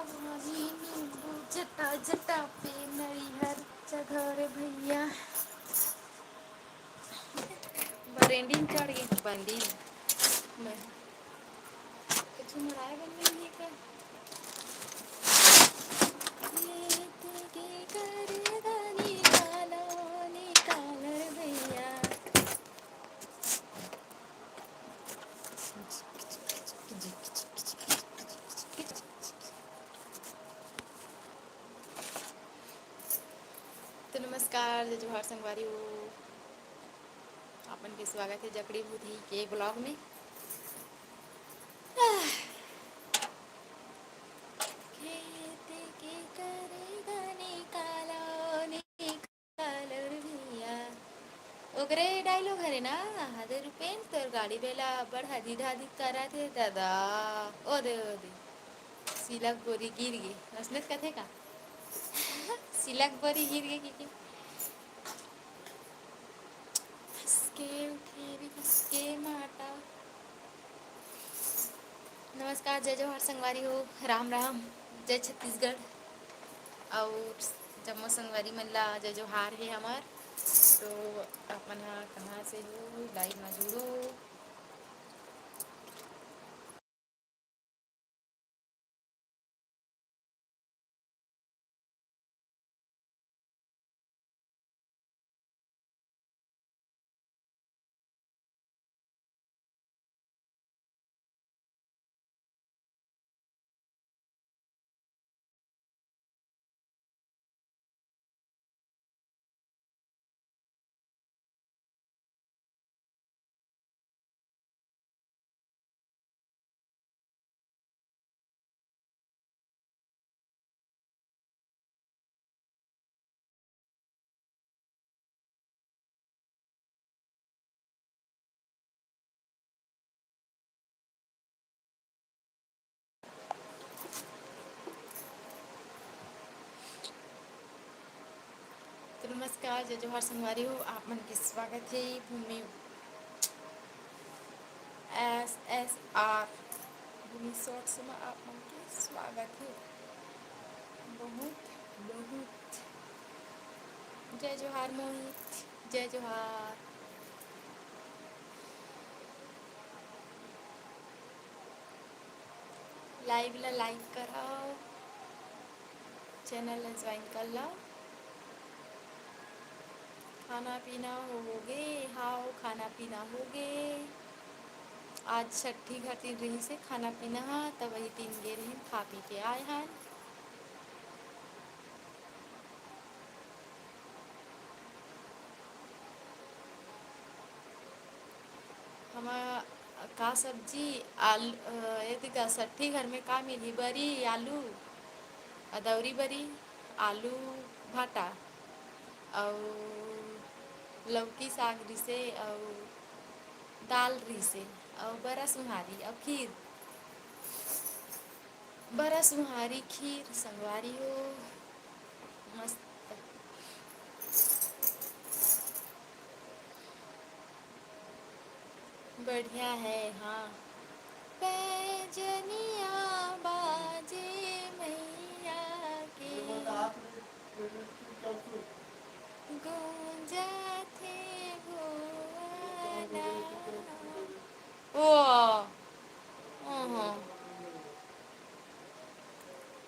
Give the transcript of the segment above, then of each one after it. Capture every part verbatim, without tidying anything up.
नींबू जटा जटा पे नरिहर चघर भैया। बरेंडी में चढ़ गे, बंदी में। कुछ मराए बन नहीं है का? ये तेरे करदा निकालो, निकाल रे भैया। तो नमस्कार, जय जोहार संगवारी हो, आप मन के स्वागत है जकड़ी भूतही के ब्लॉग में। आह। खेत के करदा निकालो, निकालो रे भैया। ओकरे डायलॉग हरे ना, हादे रुपेन तोर गाड़ी बेला बड़ हदी धादी करत हे दादा। ओ दे, ओ दे। सिलक बोरी गिर गे, असनेच कथे का? सिलक बोरी गिर गे कि, कि? हंस के उठे रे, हंस के माटा। नमस्कार, जय जोहार संगवारी हो, राम राम, जय छत्तीसगढ़। अउ जम्मो संगवारी मन ला जय जोहार हे हमर। तो आप मन ह कहाँ से हो, लाइव मा जुड़ो। तो नमस्कार, जय जोहार संगवारी हो, आप मन के स्वागत हे भूमि एस एस आर भूमि शॉर्ट्स में आप मन के स्वागत हे। बहुत बहुत जय जोहार मोहित, जय जोहार। लाइव ला लाइक करव, चैनल ला ज्वाइन कर लव। खाना पीना हो गे? हाव, खाना पीना हो गे। आज छट्ठी घर तीन रहिसे खाना पीना हा, तब वही तीन गे रहिन, खा पी के आए हन। हमर का सब्जी, आलू, अ, एदे का छट्ठी घर में का मिलही? बरी, आलू, अदौरी बरी, आलू, भाटा, अउ लौकी साग रिसे, अउ दाल रिसे, अउ बरा सुहारी, अउ खीर। बरा सुहारी खीर संगवारी हो, मस्त। बढ़िया है, हाँ। पैजनिया बाजे मैया के, गूंजथे भुवना। ओ, ओहो।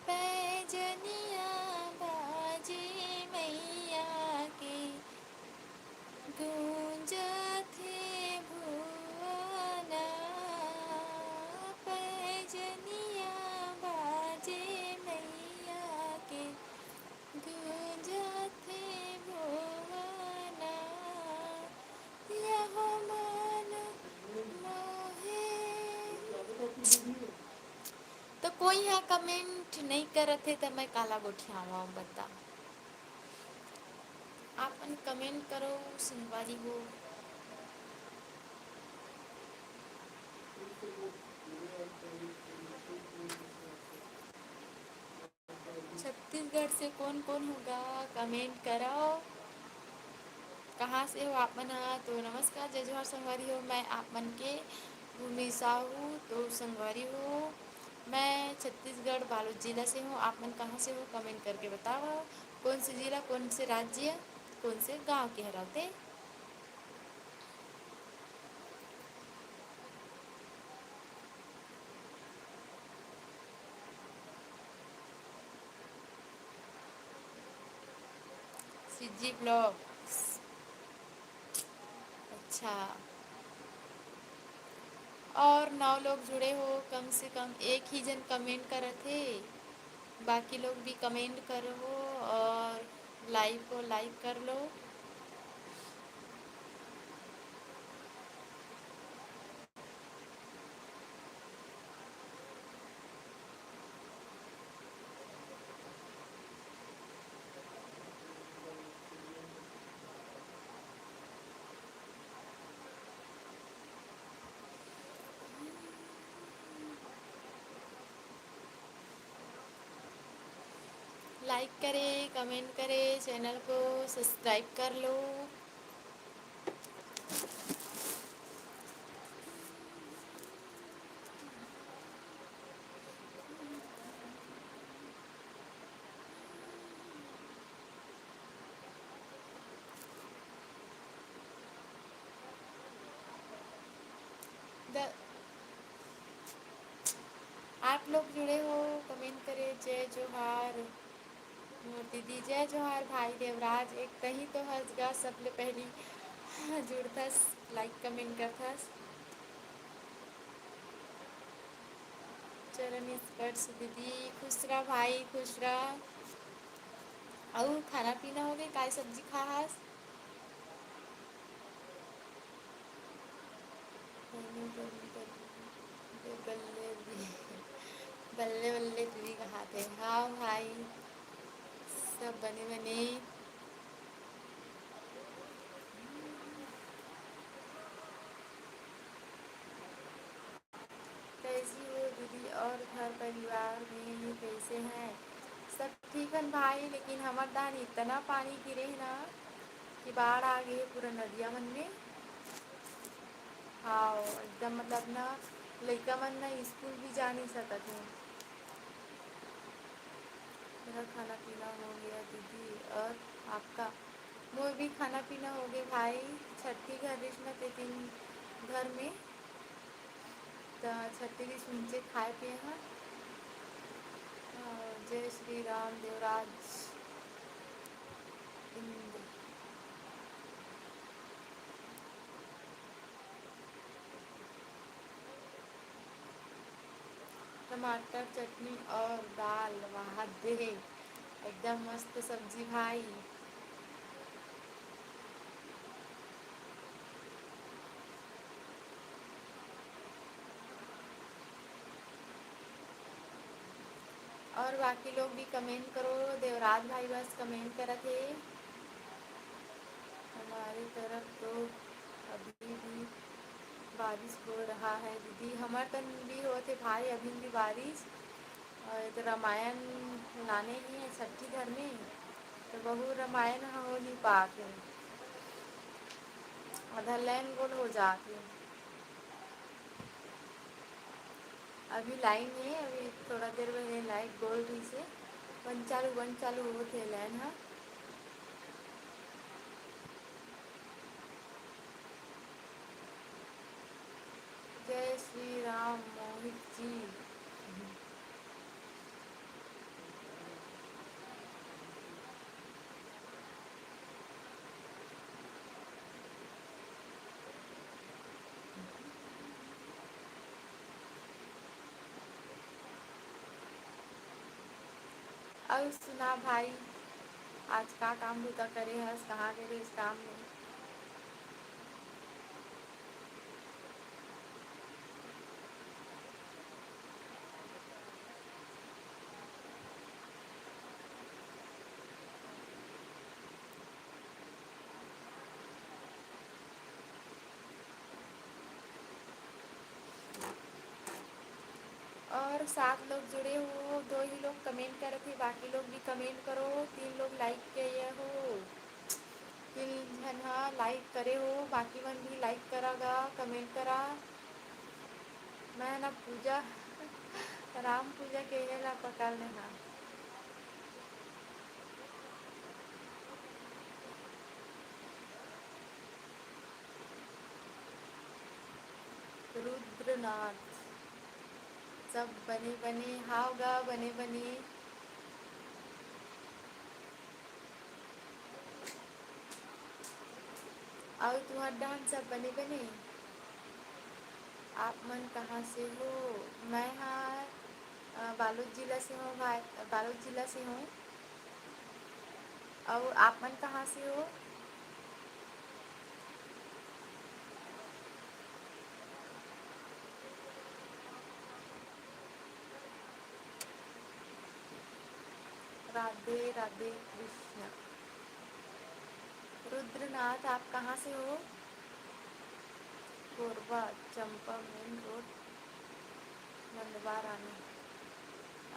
पैजनिया बाजे मैया के, गूंजथे भुवना। पैजनिया बाजे मैया के, गूंजथे भुवना। यह मन मोहे। तो कोई ह कमेंट नहीं करत हे, त मैं काला गोठियावं, बता। आप मन कमेंट करो, संगवारी हो। छत्तीसगढ़ से कौन कौन होगा, कमेंट कराओ। कहाँ से हो आप मन ह? तो नमस्कार, जय जोहार संगवारी हो, मैं आप मन के भूमि साहू। तो संगवारी हो, मैं छत्तीसगढ़ बालोद जिला से हूँ। आप मन कहाँ से हो, comment करके बताओ। कौन से जिला, कौन से राज्य, कौन से गांव के हरव ते? CG blogs. अच्छा, और नौ लोग जुड़े हो, कम से कम एक ही जन comment करत हे, बाकी लोग भी comment करो और live को like कर लो। Like करे, comment करे, channel को subscribe कर लो। द-, आप लोग जुड़े हो, comment करे, जय जोहार। मोर दीदी, जय जोहार भाई देवराज, एक तही तो हस गा, सबले पहली जुड़थस, like comment करथस। चरण स्पर्श दीदी, खुश रह भाई, खुश रह। अउ खाना पीना हो गए, काय सब्जी खा हस? बल्ले बल्ले, बल्ले बल्ले तुही कहाथे। हाँ भाई, सब बने बने। कैसी हो दीदी, और घर परिवार में कैसे हैं? सब ठीक हन भाई, लेकिन हमर दान इतना पानी गिरे हे ना कि बाढ़ आ गए पूरा नदिया मन में। हाँ, एकदम मतलब ना, लइका मन ना स्कूल भी जा नहीं सकत हे। मेरा खाना पीना हो गया दीदी, और आपका? मोर भी खाना पीना हो गए भाई। छट्ठी घर रिस ना ते तीन घर में, त छट्ठी रिस उनचे खाए पिए हैं। और जय श्री राम देवराज इंद। टमाटर चटनी और दाल, वाह दे, एकदम मस्त सब्जी भाई। और बाकी लोग भी comment करो, देवराज भाई बस comment करत हे। हमारे तरफ तो अभी भी बारिश हो रहा है दीदी, हमर तन भी होत हे भाई अभी भी बारिश। और ये तो रामायण लाने ही है छट्ठी घर में, तो बहु रामायण हो नहीं पात है, आधा लैन गोल हो जात है। अभी लाइन है, अभी थोड़ा देर पहले लाइट गोल रही से बन चालू, बन चालू होत है लैन हा। जय श्री राम मोहित जी। अउ सुना भाई, आज का काम बूता करे हस, कहाँ गे रहिस काम में? और सात लोग जुड़े हो, दो ही लोग comment करत हे, बाकी लोग भी comment करो। तीन लोग like किए हो, तीन झन हा like करे हो, बाकी मन भी like करा गा, comment करा। मैं ना पूजा राम पूजा के हे ला पकड़ ले हा। रुद्रनाथ, सब बने बने, हाव गा, बने बने। अउ तुंहर डहन सब बने बने? आप मन कहाँ से हो? मैं हा, अ, बालोद जिला से हूँ भाई, बालोद जिला से हूँ। अउ आप मन कहाँ से हो? राधे राधे कृष्णा। रुद्रनाथ, आप कहाँ से हो? कोरबा, चंपा मेन रोड, मंडवा रानी।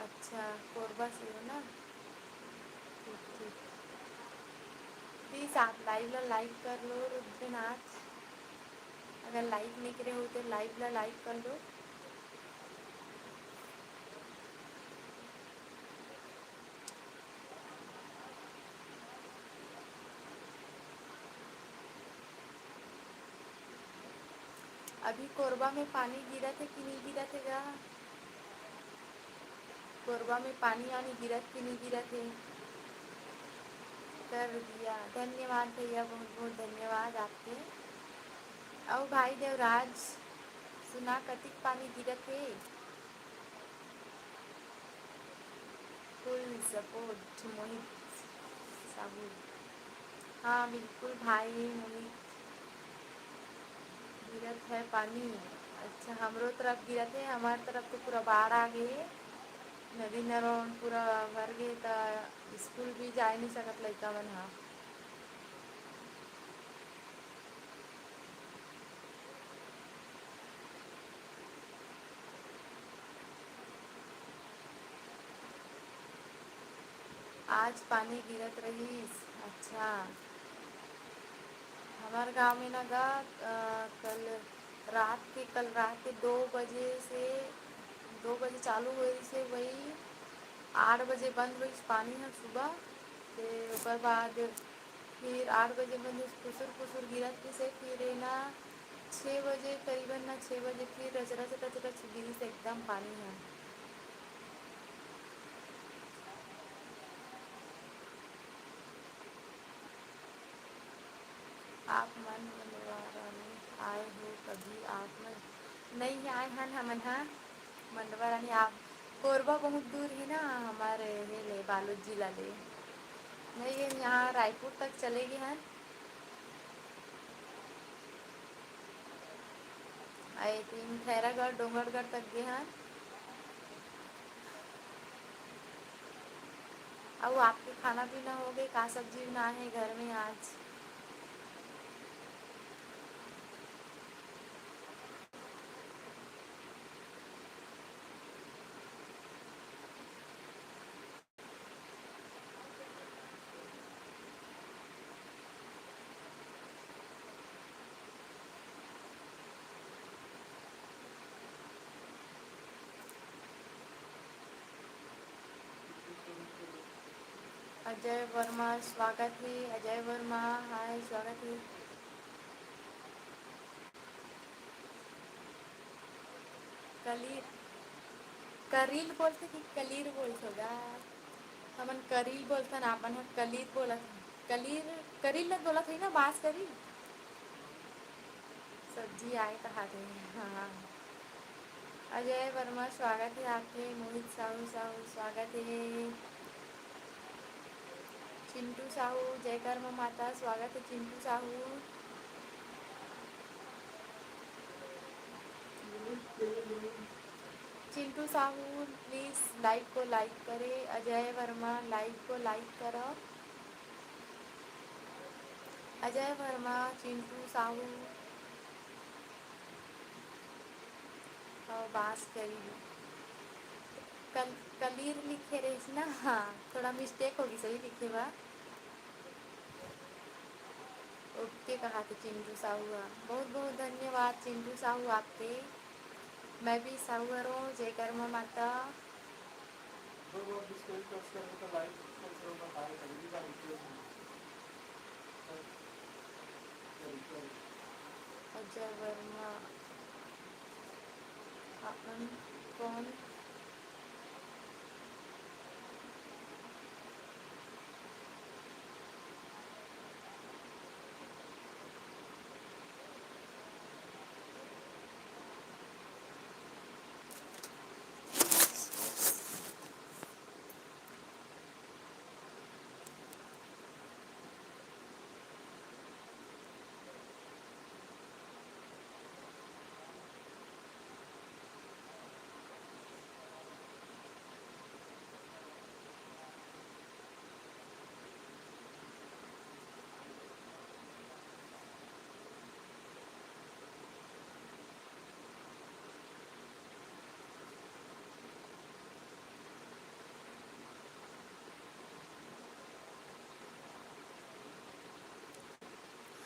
अच्छा, कोरबा से हो ना? ठीक, ठीक। प्लीज आप लाइव ला लाइक कर लो, रुद्रनाथ। अगर लाइक नहीं करे हो तो लाइव ला लाइक कर लो। अभी कोरबा में पानी गिरत हे कि नहीं गिरत हे गा? कोरबा में पानी आनी गिरत कि नहीं गिरत हे? कर दिया। धन्यवाद भैया, बहुत बहुत धन्यवाद आपके। अउ भाई देवराज, सुना कतिक पानी गिरत हे? Full support मोहित साहू। हाँ, बिल्कुल भाई मोहित, गिरत है पानी। अच्छा, हमरो तरफ गिरत है, हमार तरफ तो पूरा बाढ़ आ गए, नदी नरौन पूरा भर गए, त स्कूल भी जाए नहीं सकत लइका मन हा। आज पानी गिरत रहिस। अच्छा, हमार गांव में ना गा, अ, कल रात के, कल रात के दो बजे से, दो बजे चालू होइस हे, वही आठ बजे बंद होइस पानी ह सुबह। ते ओकर बाद फिर आठ बजे बंद होइस, खुसुर खुसुर गिरत रहिस हे, फिर ए ना छः बजे करीबन ना, छः बजे फिर रच रच रच रच गिरिस एकदम पानी ह। आप मन मंडवा रानी आए हो कभी? आप मन नहीं आए हन हमन ह मंडवा रानी। आप कोरबा बहुत दूर है ना हमारे हे ले, बालोद जिला ले। नहीं, ये यहाँ रायपुर तक चले गए हन। I think खैरागढ़, डोंगरगढ़ तक गे हन। अउ आपके खाना पीना हो गए? का सब्जी बनाए हे घर में आज? अजय वर्मा, स्वागत हे। अजय वर्मा, हाय, स्वागत हे। कलीर, करील बोलथे कि कलीर बोलथे गा? हमन करील बोलथन, आपन ह कलीर बोलत हन। कलीर, करील ल बोलत हई ना, बांस करील? सब्जी आए कहाथे। हाँ। अजय वर्मा, स्वागत हे आपके। मोहित साहू, साहू, स्वागत हे। चिंटू साहू, जय कर्मा माता, स्वागत हे चिंटू साहू। चिंटू साहू, please live को like करें। अजय वर्मा, live को like करो। अजय वर्मा, चिंटू साहू, अउ बांस करील। कल-, कलीर लिखे रहिस ना, हाँ, थोड़ा mistake होगी, सही लिखे बा। OK कहाथे चिंटू साहू हा। बहुत बहुत धन्यवाद चिंटू साहू आपके। मैं भी साहू हरों, जय कर्मा माता। अजय वर्मा, अपन कौन?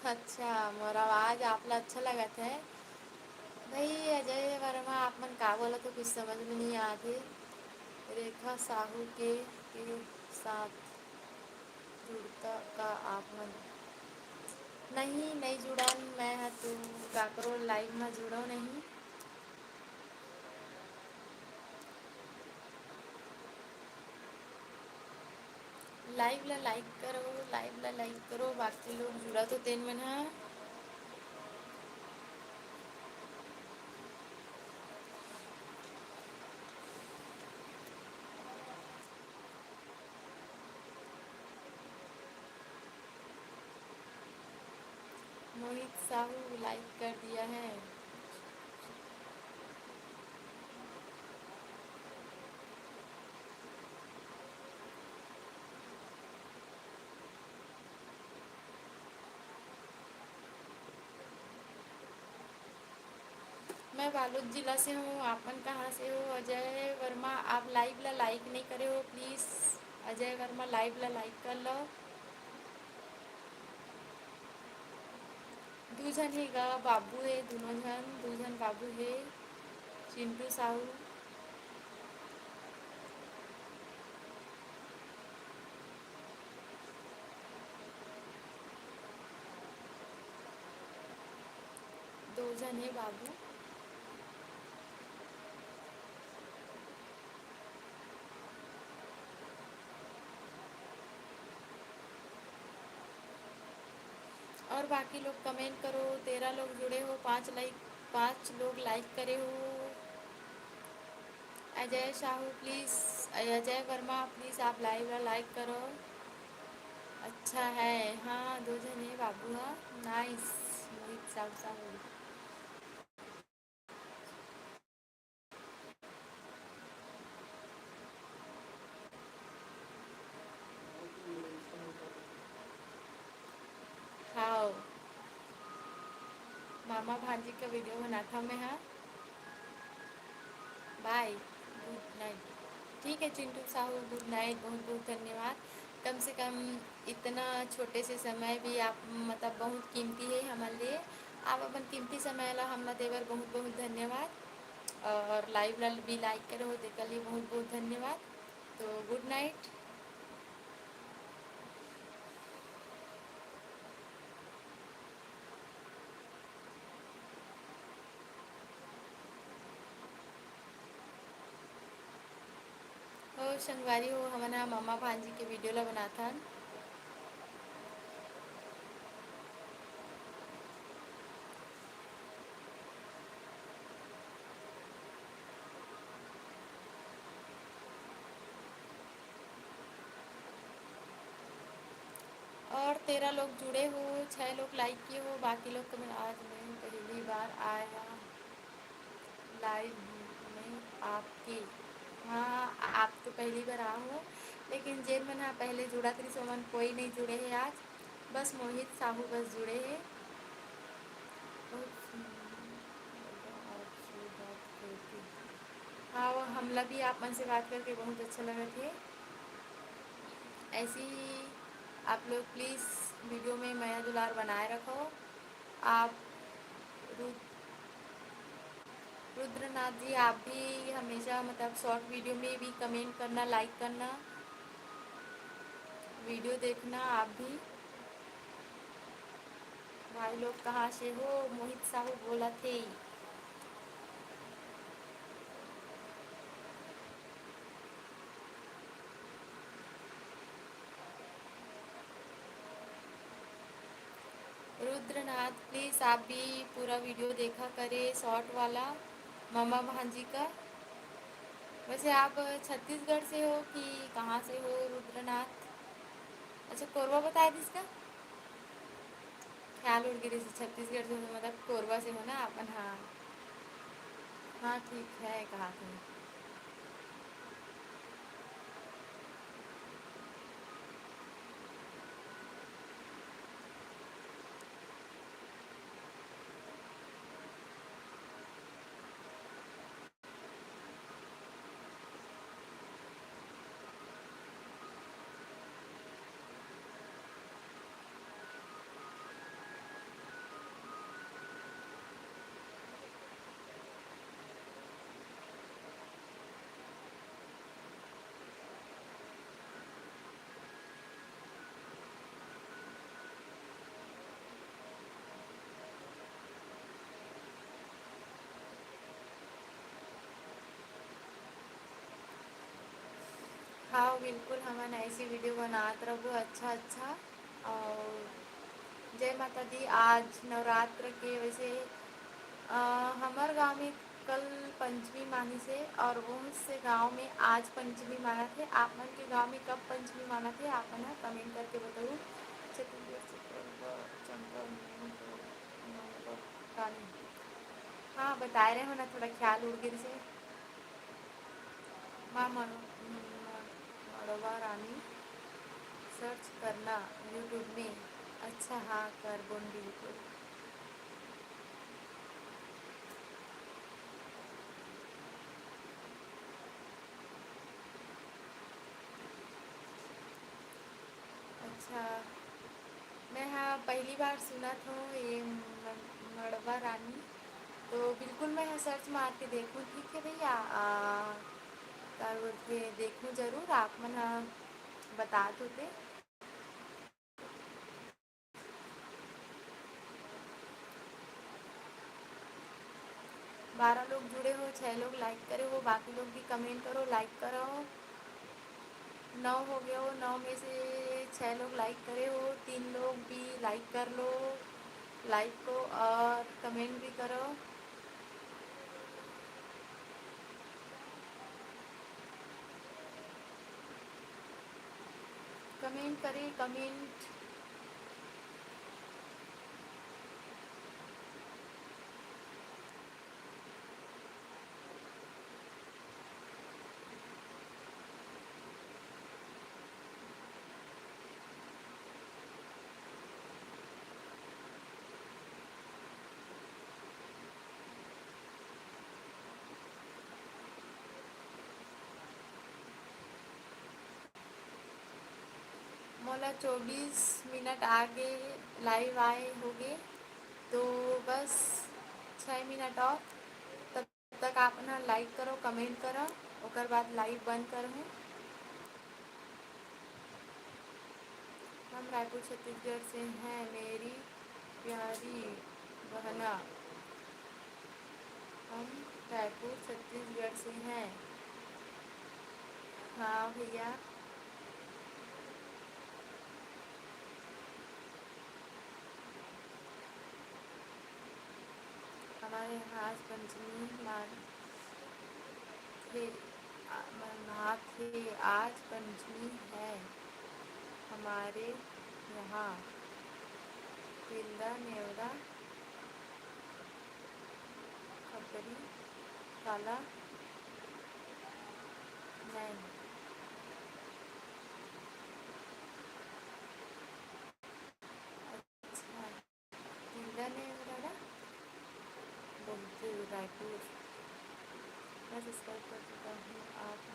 अच्छा, मोर आवाज आप ला अच्छा लगत है? भाई अजय वर्मा, आप मन का बोलत हो, कुछ समझ में नहीं आत हे। रेखा साहू के, के साथ जुड़ता का आप मन? नहीं, नहीं जुड़न, मैं ह तो काकरो लाइव में जुड़ो नहीं। लाइव ला लाइक करो, लाइव ला लाइक करो, बाकी लोग जुड़ा तो तेन मन हा। मोहित साहू लाइक कर दिया है। मैं बालोद जिला से हूँ, आप मन कहाँ से हो? अजय वर्मा, आप लाइव ला लाइक नहीं करे हो, प्लीज अजय वर्मा लाइव ला लाइक कर लो। दू झन हे गा, बाबू हे, दोनों झन, दू झन बाबू हे, चिंटू साहू। दो झन हे बाबू। और बाकी लोग कमेंट करो, तेरह लोग जुड़े हो, पाँच लाइक, पाँच लोग लाइक करे हो। अजय साहू प्लीज, अजय वर्मा प्लीज आप लाइव ला लाइक करो। अच्छा है, हाँ, दो झन हे बाबू हा। नाइस, मोहित साहू साहू। हाव, मामा भांजी का वीडियो बनाथव मैं हा। बाय, गुड नाइट। ठीक है चिंटू साहू, गुड नाइट, बहुत बहुत धन्यवाद। कम से कम इतना छोटे से समय भी आप, मतलब, बहुत कीमती है हमारे लिए। आप अपन कीमती समय ला हमला देबर बहुत बहुत धन्यवाद। और लाइव ला भी लाइक करे हो, तेकर लिए बहुत बहुत धन्यवाद। तो गुड नाइट। हो संगवारी हो, हमन ह ममा भांजी के वीडियो ला बनाथन। और तेरह लोग जुड़े हो, छह लोग लाइक किए हो, बाकी लोग कमेंट। आज मैं पहली बार आया लाइव में आपके। हाँ, आप तो पहली बार आए हो, लेकिन जेन मन हा पहले जुड़त रहिस, ओमन कोई नहीं जुड़े हे आज, बस मोहित साहू बस जुड़े हे। बहुत सुंदर लगा आपसे बात करके। हाँ, वो हमला भी आप मन से बात करके बहुत अच्छा लगत हे। ऐसे ही आप लोग प्लीज वीडियो में मया दुलार बनाए रखो। आप रुक रुद्रनाथ जी, आप भी हमेशा, मतलब, शॉर्ट वीडियो में भी कमेंट करना, लाइक करना, वीडियो देखना आप भी। भाई लोग, कहाँ से हो? मोहित साहू बोला थे। रुद्रनाथ, प्लीज आप भी पूरा वीडियो देखा करे, शॉर्ट वाला, ममा भांजी का। वैसे आप छत्तीसगढ़ से हो कि कहाँ से हो रुद्रनाथ? अच्छा, कोरबा बताया जिसका। ख्याल उड़ गिरी से छत्तीसगढ़ से हो, मतलब कोरबा से हो ना अपन? हाँ, हाँ, ठीक है, कहा थे। हाँ, बिल्कुल, हमन ऐसी वीडियो बनात रहबो, अच्छा, अच्छा। और जय माता दी, आज नवरात्र के वैसे, अ, हमर गांव में कल पंचमी मानिस हे और बहुत से गांव में आज पंचमी मानत हे। आप मन के गांव में कब पंचमी मानत हे, आप मन ह कमेंट करके बताऊ। छत्तीसगढ़ से कोरबा, चंपा, रानी। हाँ, बताए रहे हो ना, थोड़ा ख्याल उड़ गिर से। माँ मड़-, मड़वा रानी सर्च करना YouTube में। अच्छा, हाँ, करबोन बिल्कुल। अच्छा, मैं हा पहली बार सुनत हूँ ये म-, मड़वा रानी। तो बिल्कुल मैं हा सर्च मार के देखूँ, ठीक है भैया? आ, का बोलथे, देखूँ जरूर, आप मन हा बतात होते। बारह लोग जुड़े हो, छः लोग लाइक करे हो, बाकी लोग भी कमेंट करो, लाइक करो। नौ हो गए हो, नौ में से छः लोग लाइक करे हो, तीन लोग भी लाइक कर लो लाइव को और कमेंट भी करो। कमेंट करें, कमेंट। मोला चौबीस मिनट आगे लाइव आए होगे, तो बस छः मिनट और, तब तक आप ना लाइक करो, कमेंट करो, ओकर बाद लाइव बंद करहूँ। हम रायपुर छत्तीसगढ़ से हैं मेरी प्यारी बहना, हम रायपुर छत्तीसगढ़ से हैं। हाँ भैया। हमारे यहाँ आज पंचमी मान थे, आ, मनाथे, आज पंचमी है हमारे यहाँ। तिल्दा नेवरा खपरी काला नैन। अच्छा। तिल्दा नेवरा, बहुत रायपुर। मैं सब्सक्राइब कर चुका हूँ, आप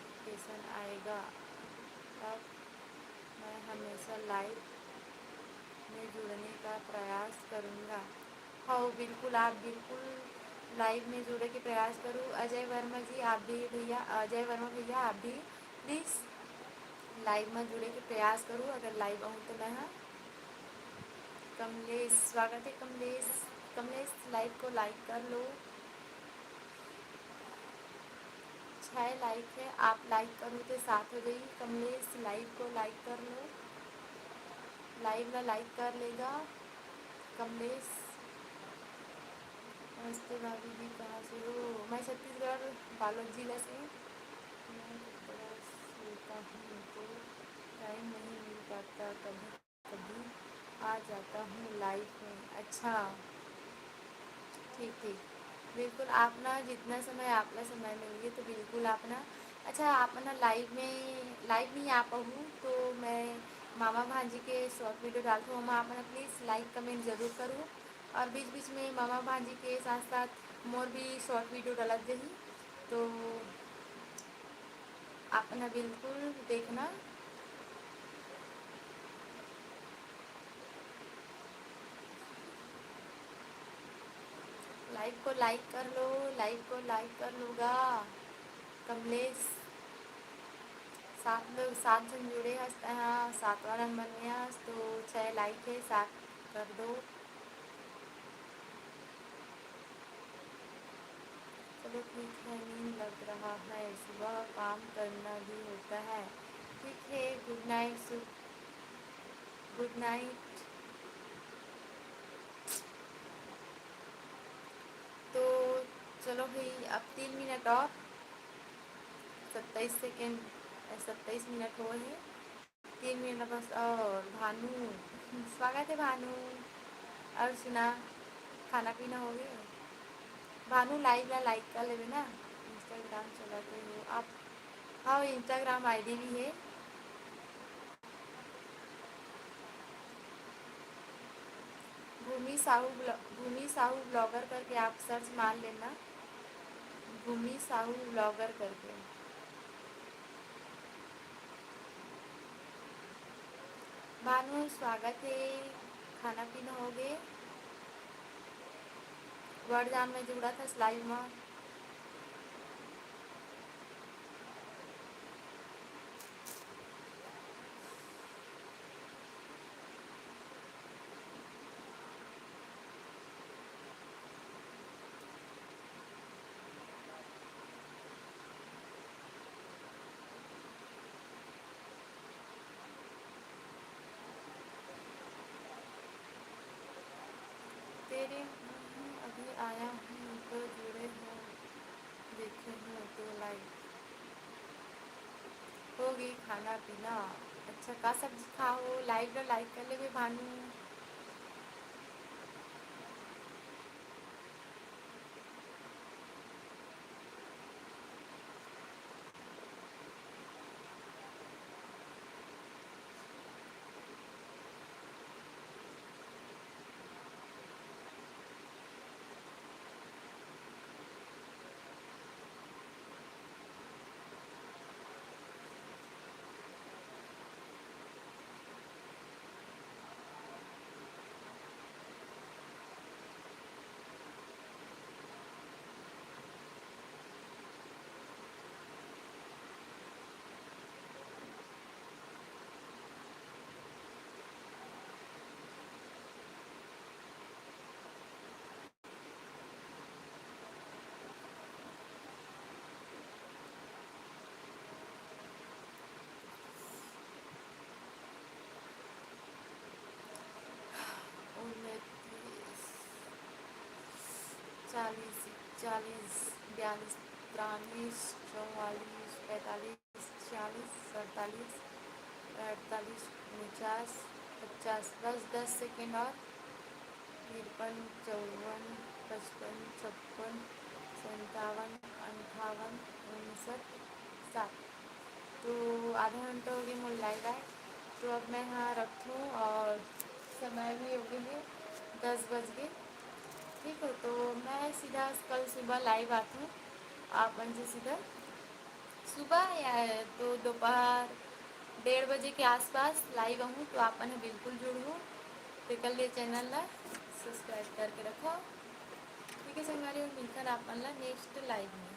नोटिफिकेशन आएगा, तब मैं हमेशा लाइव में जुड़ने का प्रयास करूँगा। हाँ, बिल्कुल, आप बिल्कुल लाइव में जुड़े के प्रयास करूँ। अजय वर्मा जी, आप भी भैया, अजय वर्मा भैया, आप भी प्लीज लाइव में जुड़े के प्रयास करूँ, अगर लाइव आऊँ तो मैं। हाँ, कमलेश, स्वागत है कमलेश। कमलेश, लाइव को लाइक कर लो। छः लाइक है, आप लाइक करो तो सात हो जाएगी। कमलेश, लाइव को लाइक कर लो, लाइव ला लाइक कर लेगा कमलेश। नमस्ते भाभी जी, कहाँ से हो? मैं छत्तीसगढ़, बालोद जिला से। मैं कपड़ा सिलता हूँ तो टाइम नहीं मिल पाता, कभी कभी आ जाता हूँ लाइव में। अच्छा, ठीक, ठीक, बिल्कुल। आप ना जितना समय, आप ना समय मिलिए तो बिल्कुल आप ना, अच्छा, आप ना लाइव में, लाइव नहीं आ पाऊँ तो मैं मामा भांजी के शॉर्ट वीडियो डालता हूँ, वहाँ आप ना प्लीज लाइक कमेंट जरूर करूँ। और बीच बीच में मामा भांजी के साथ साथ मोर भी शॉर्ट वीडियो डालत रही, तो आप ना बिल्कुल देखना। लाइव को लाइक कर लो, लाइव को लाइक कर लोगा कमलेश। सात लोग, सात जन जुड़े हस, हाँ, सातवां नंबर में हस, तो छः लाइक है, सात कर दो। चलो ठीक है, नींद लग रहा है, सुबह काम करना भी होता है। ठीक है, गुड नाइट, गुड नाइट। तो चलो भाई, अब तीन मिनट और, सत्ताईस सेकेंड, सत्ताईस मिनट हो है, तीन मिनट बस। और भानु, स्वागत है भानु। और सुना, खाना पीना हो गया? भानु, लाइव ला लाइक कर लेवे ना, इंस्टाग्राम चलाते हो आप? हाँ, इंस्टाग्राम आईडी भी है। भूमि साहू ब्लॉ-, भूमि साहू ब्लॉगर करके आप सर्च मार लेना, भूमि साहू ब्लॉगर करके। भानु, स्वागत है। खाना पीना हो गए? बड़ जान में जुड़ा था लाइव में। तेरे, अभी आया हूँ तो जुड़े हो, देखे हो तो लाइव। हो गई खाना पीना। अच्छा, का सब्जी खाओ? लाइव ला लाइक कर लेवे भानु। उनतीस, चालीस, इकतालीस, बयालीस, तिरालीस, चौवालीस, पैंतालीस, छियालीस, सैंतालीस, अड़तालीस, उनचास, पचास, बस दस सेकेंड और। तिरपन, चौवन, पचपन, छप्पन, संतावन, अंठावन, उनसठ, साठ। तो आधा घंटा हो गया मोर लाइव आए, तो अब मैं हाँ रखूँ और समय भी हो गई है, दस बज गए। ठीक हो, तो मैं सीधा कल सुबह लाइव आती हूँ आप मन से सीधा सुबह या तो दोपहर डेढ़ बजे के आसपास लाइव आहूँ, तो आप मन ह बिल्कुल जुड़हू। तेकर लिए चैनल ला सब्सक्राइब करके रखो। के संगवारी हो, मिलथन आप मन ला नेक्स्ट लाइव में।